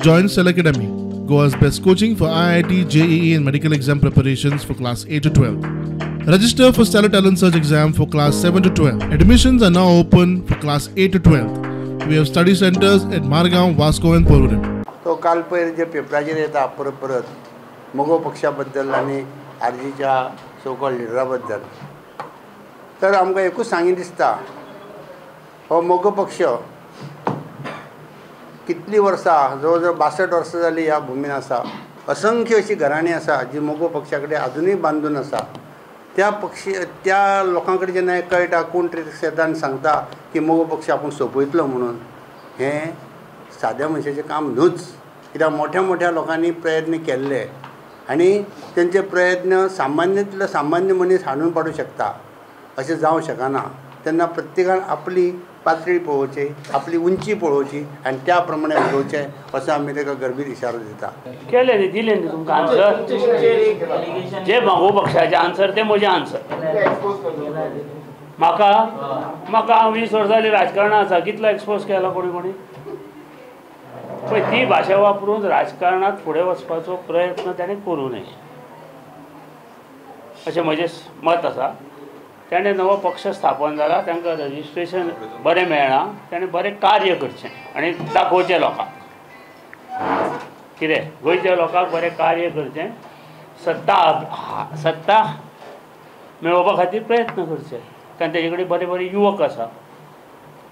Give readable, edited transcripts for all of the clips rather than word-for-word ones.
Join Stellar Academy, Goa's best coaching for IIT, JEE and medical exam preparations for class 8 to 12. Register for Stellar Talent Search exam for class 7 to 12. Admissions are now open for class 8 to 12. We have study centers at Margao, Vasco and Porvorim. तो काल पयर जे पेपराचेर येता परत परत मगो पक्षा बद्दल आनी आरजीच्या सो कॉल्ड लिडरा बद्दल, तर आमकां एकूच सांगीन दिसता, हो मगो पक्ष कितलीं वर्सां, जवळ जवळ 62 वर्सां जालीं ह्या भुमीन आसा. असंख्य अशीं घराणीं आसा जी मगो पक्षा कडेन आजुनूय बांदून आसा. त्या पक्षी त्या लोकां कडेन जेन्ना कळटा, कोण तरी येता आनी सांगता की मगो पक्ष आपूण सोंपयतलो म्हणून, हें साद्या मनशाचें काम न्हूच. कित्याक मोठ्या मोठ्या लोकांनी प्रयत्न केल्ले आनी तेंचे प्रयत्न सामान्यांतलो सामान्य मनीस हाडून पाडूं शकता अशें जावं शकना. तेन्ना प्रत्येकान आपली पातळी पळोवची, आपली उंची पळोवची आनी त्या प्रमाणे उलोवचें असो आमी ताका गर्भीत इशारो दिता. केलें न्ही, दिलें न्ही तुमकां आन्सर, जे मगो पक्षाचे आन्सर ते म्हजें आन्सर. म्हाका म्हाका हांव 20 वर्सां जालीं राजकारणां आसा, कितलो एक्सपोज केला कोणी कोणी. पळय ती भाशा वापरून राजकारणांत फुडें वचपाचो प्रयत्न ताणें करूं नये अशें म्हजें मत आसा. ताणें नवो पक्ष स्थापन जाला, तांकां रजिस्ट्रेशन बरें मेळ्ळां, ताणें बरें कार्य करचें आनी दाखोवचें लोकांक, कितें गोंयच्या लोकांक बरें कार्य करचें, सत्ता सत्ता मेळोवपा खातीर प्रयत्न करचे. कारण तेजे कडेन बरे बरे युवक आसा,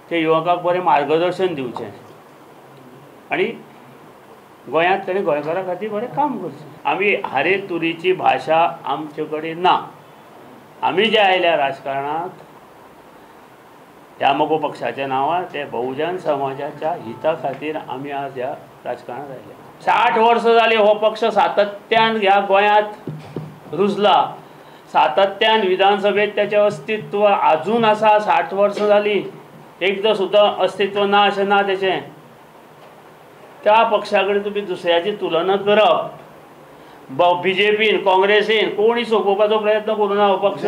ते युवकांक बरें मार्गदर्शन दिवचें आनी गोंयांत ताणें गोंयकारां खातीर बरें काम करचें. आमी हारे तुरीची भाशा आमचे कडेन ना. आमी जे आयल्या राजकारणांत ह्या मगो पक्षाच्या नांवार, ते बहुजन समाजाच्या हिता खातीर आमी आज ह्या राजकारणांत आयल्या. 60 वर्सां जालीं हो पक्ष सातत्यान ह्या गोंयांत रुजला, सातत्यान विधानसभेत तेचें अस्तित्व आजून आसा. 60 वर्सां जालीं, एकदां सुद्दां अस्तित्व ना अशें ना तेचें. त्या पक्षा कडेन तुमी दुसऱ्याची तुलना करप, बीजेपीन काँग्रेसीन कोणी सोंपोवपाचो प्रयत्न करूं ना हो पक्ष.